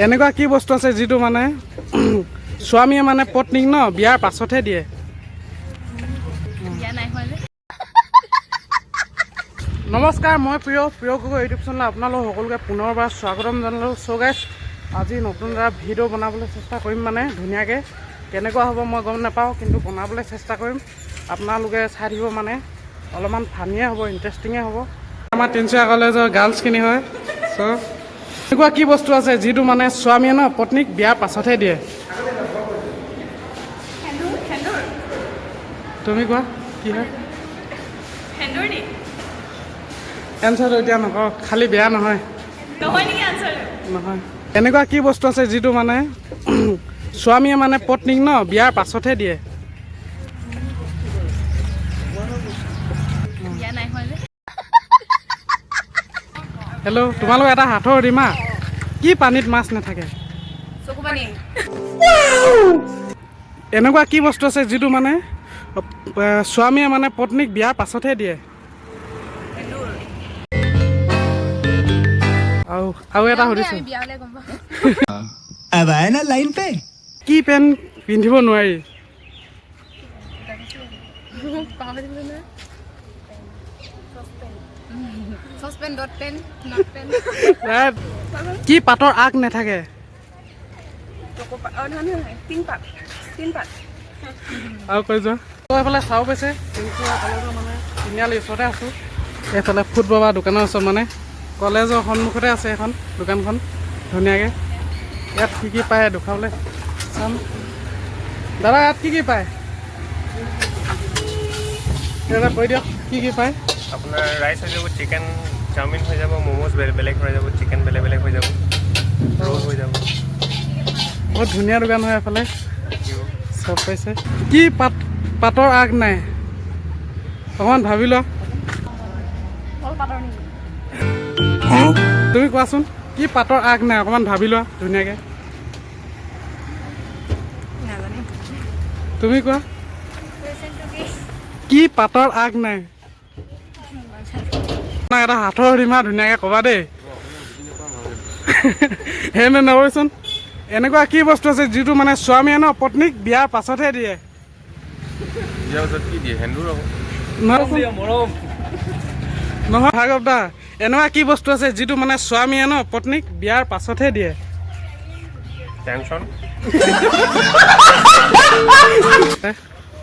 এনেকুৱা কি বস্তু আছে যিটো মানে স্বামীয়ে মানে পত্নীক ন বিয়াৰ পাছতহে দিয়ে? বিয়া নাই হোৱা যে। নমস্কাৰ, মই প্ৰিয় প্ৰিয় গগৈ ইউটিউব চেনেলত আপোনালোক সকলোকে পুনৰবাৰ স্বাগতম জনালোঁ। চ' গাইছ, আজি নতুন এটা ভিডিঅ' বনাবলৈ চেষ্টা কৰিম। মানে ধুনীয়াকৈ কেনেকুৱা হ'ব মই গম নাপাওঁ, কিন্তু বনাবলৈ চেষ্টা কৰিম। আপোনালোকে চাই থাকিব। মানে অলপমান ফানিয়ে হ'ব, ইণ্টাৰেষ্টিঙে হ'ব। আমাৰ তিনিচুকীয়া কলেজৰ গাৰ্লছখিনি হয়। চ' এনেকুৱা কি বস্তু আছে যিটো মানে স্বামীয়ে ন পত্নীক বিয়াৰ পাছতহে দিয়ে? সেন্দুৰ, সেন্দুৰ। তুমি কোৱা, কি হয়? সেন্দুৰ নি? এনচাৰটো এতিয়া নকওঁ, খালি বেয়া নহয়। নহয় নেকি আনচাৰটো? নহয়। এনেকুৱা কি বস্তু আছে যিটো মানে স্বামীয়ে মানে পত্নীক ন বিয়াৰ পাছতহে দিয়ে? বিয়া নাই হোৱা যে। হেল্ল', তোমালোক এটা সাঁথৰ দিম হা। কি পানীত মাছ নাথাকে? চকু পানী। এনেকুৱা কি বস্তু আছে যিটো মানে স্বামীয়ে মানে পত্নীক বিয়াৰ পাছতহে দিয়ে? সেন্দুৰ। আৰু এটা সুধিছোঁ। আমি বিয়া হ'লে গম পাম। अब आए ना लाइन पे। কি পেণ্ট পিন্ধিব নোৱাৰি? পাহৰি দিলোঁ নহয়। Saucepan, dot pen, not pen. Right. কি পাতৰ আগ নাথাকে? অঁ, নহয় নহয়, তিনপাত, তিনপাত। আৰু কৈ যোৱা। তো এইফালে চাব পাইছে, তিনিচুকীয়া কলেজৰ মানে তিনিআলি ওচৰতে আছোঁ। এইফালে ফুট বাবা দোকানৰ ওচৰত, মানে কলেজৰ সন্মুখতে আছে এখন দোকানখন। ধুনীয়াকৈ ইয়াত কি কি পায় দেখুৱাবলৈ চাম। দাদা, ইয়াত কি কি পায়? দাদা, কৈ দিয়ক কি কি পায়। আপোনাৰ ৰাইচ হৈ যাব, চিকেন চাওমিন হৈ যাব, ম'ম'জ বেলেগ বেলেগ হৈ যাব, চিকেন বেলেগ বেলেগ হৈ যাব, ৰোল হৈ যাব। বহুত ধুনীয়া দোকান হয়। এফালে চব পাইছে। কি পাত পাতৰ আগ নাই? অকণমান ভাবি লোৱা। কল পাতৰ নেকি? তুমি কোৱাচোন, কি পাতৰ আগ নাই? অকণমান ভাবি লোৱা ধুনীয়াকৈ। নাজানিম। তুমি কোৱা। কুৱেশ্যনটো কি? কি পাতৰ আগ নাই? নাই, এটা সাঁথৰ সুধিম হা, ধুনীয়াকৈ ক'বা দেই। সেই নকৰিচোন। এনেকুৱা কি বস্তু আছে যিটো মানে স্বামীয়ে ন পত্নীক বিয়াৰ পাছতহে দিয়ে? বিয়াৰ পাছত কি দিয়ে? সেন্দুৰ আকৌ। নহয় নহয়, ভাৰ্গৱ দা, এনেকুৱা কি বস্তু আছে যিটো মানে স্বামীয়ে ন পত্নীক বিয়াৰ পাছতহে দিয়ে? টেনশ্যন।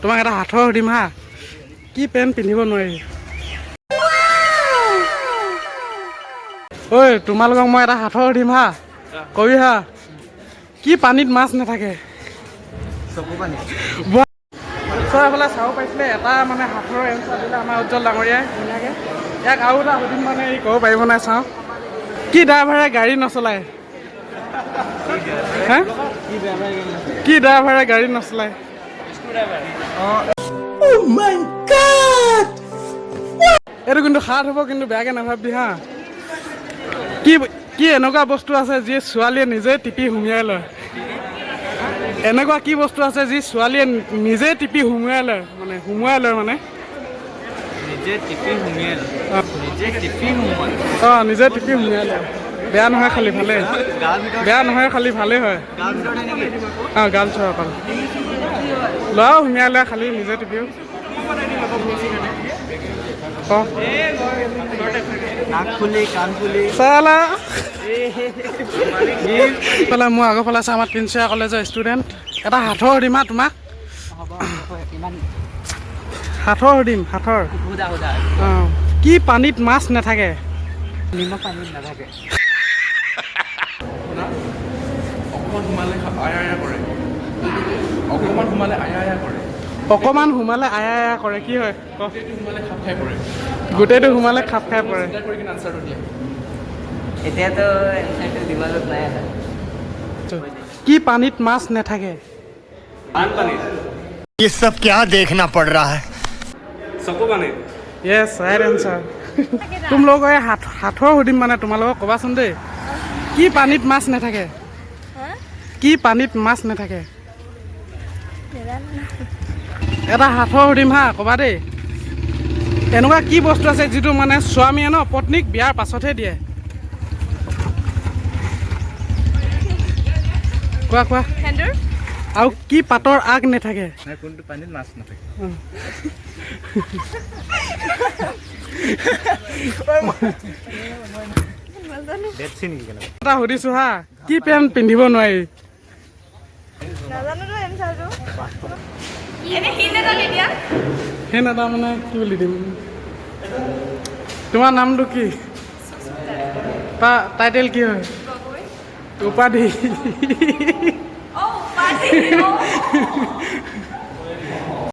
তোমাক এটা সাঁথৰ সুধিম হা। কি পেণ্ট পিন্ধিব নোৱাৰি? ঐ, তোমালোকক মই এটা সাঁথৰ সুধিম হা, কবি হা। কি পানীত মাছ নাথাকে? চকু পানী। চ' এইফালে চাব পাৰিছিলে, এটা মানে সাঁথৰৰ এনচাৰ দিলে আমাৰ উজ্জ্বল ডাঙৰীয়াই ধুনীয়াকৈ। ইয়াক আৰু এটা সুধিম, মানে ই ক'ব পাৰিব নাই চাওঁ। কি ড্ৰাইভাৰে গাড়ী নচলায় হা? কি ড্ৰাইভাৰে গাড়ী নচলায়? Oh my God! এইটো কিন্তু সাত হ'ব, কিন্তু বেয়াকৈ নাভাবি হা। কি কি এনেকুৱা বস্তু আছে যি ছোৱালীয়ে নিজে টিপি সুমিয়াই লয়? এনেকুৱা কি বস্তু আছে যি ছোৱালীয়ে নিজে টিপি সুমুৱাই লয়, মানে সুমুৱাই লয় মানে? নিজে টিপি সুমিয়াই লয়? নিজে টিপি সোমোৱাই? অঁ, নিজে টিপি সুমিয়াই লয়। বেয়া নহয়, খালি ভালেই। গাৰ ভিতৰত? বেয়া নহয়, খালি ভালেই হয়। গাৰ ভিতৰতে নেকি? অঁ, গাৰ্লছৰ অকল। ল'ৰাও সুমিয়াই লয়, খালি নিজে টিপিও ক। নাক ফুলি, কাণ ফুলি। চালা, ইফালে মোৰ আগৰ ফালে আছে আমাৰ তিনিচুকীয়া কলেজৰ ষ্টুডেণ্ট। এটা সাঁথৰ সুধিম হা তোমাক। ইমান সাঁথৰ সুধিম, সাঁথৰ। সোধা, সোধা। অঁ, কি পানীত মাছ নাথাকে? নিমখ পানীত নাথাকে। অকণমান সোমালে আয়া আয়া কৰে। অকণমান সোমালে আয়া আয়া কৰে। অকণমান সোমালে আয়া আয়া কৰে, কি হয় ক? গোটেইটো সোমালে খাপ খাই পৰে। গোটেইটো সোমালে খাপ খাই পৰে। চিন্তা কৰি কিনে আনচাৰটো দিয়া। এতিয়াতো এনচাৰটো দিমাগত নাই এটা। কি পানীত মাছ নাথাকে? বানপানীত। ये सब क्या देखना पड़ रहा है? চকু পানী। য়েছ, ৰাইট এনচাৰ। তোমালোকক এই সাঁথৰ সুধিম, মানে তোমালোকক ক'বাচোন দেই। কি পানীত মাছ নাথাকে? কি পানীত মাছ নাথাকে? এটা সাঁথৰ সুধিম হা, ক'বা দেই। এনেকুৱা কি বস্তু আছে যিটো মানে স্বামীয়ে ন পত্নীক বিয়াৰ পাছতহে দিয়ে? কোৱা কোৱা। সেন্দুৰ। আৰু কি পাতৰ আগ নাথাকে? নাই, কোনটো পানীত মাছ নাথাকে? এটা সুধিছো হা, কি পেণ্ট পিন্ধিব নোৱাৰি? নাজানোতো এনচাৰটো। এনে হিণ্ট এটা দি দিয়া। সেই এটা মানে কি বুলি দিম? তোমাৰ নামটো কি? টাইটেল কি হয়? গগৈ। উপাধি? অ, উপাধি। অ।